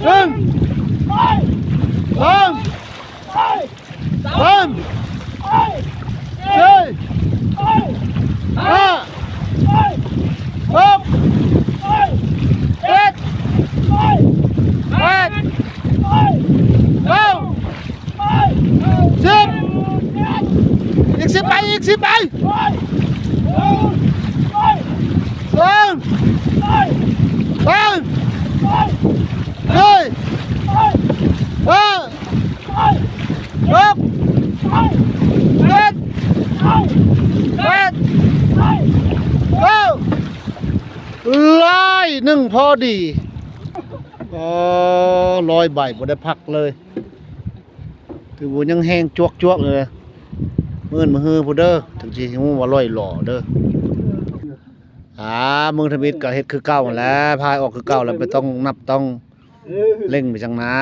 ໜຶ່ງ ສອງ ສາມ ສີ່ ຫ້າ ຫົກ ເຈັດ ແປດ ເກົ້າ ສິບ ອີກສິບໃບ ອີກສິບໃບ ສອງ ສາມ ສີ່ ຫ້າ ຫົກ ເຈັດ ແປດ ເກົ້າ ຮ້ອຍໜຶ່ງພໍດີ. ອໍ ຮ້ອຍໃບບໍ່ໄດ້ພັກເລີຍ ຖືວ່າຍັງແຮງຈວກໆຢູ່ເລີຍ. ມື້ອື່ນມື້ຮືພຸ້ນເດີ ເຖິງຊິຮູ້ວ່າຮ້ອຍຫຼໍ່ເດີ. ອາ ເມືອງທຳອິດກໍເຮັດຄືເກົ່າຫັ້ນແຫຼະ ພາຍອອກຄືເກົ່າແລ້ວ ບໍ່ຕ້ອງນັບຕ້ອງເລັ່ງໄປຈັ່ງນາ.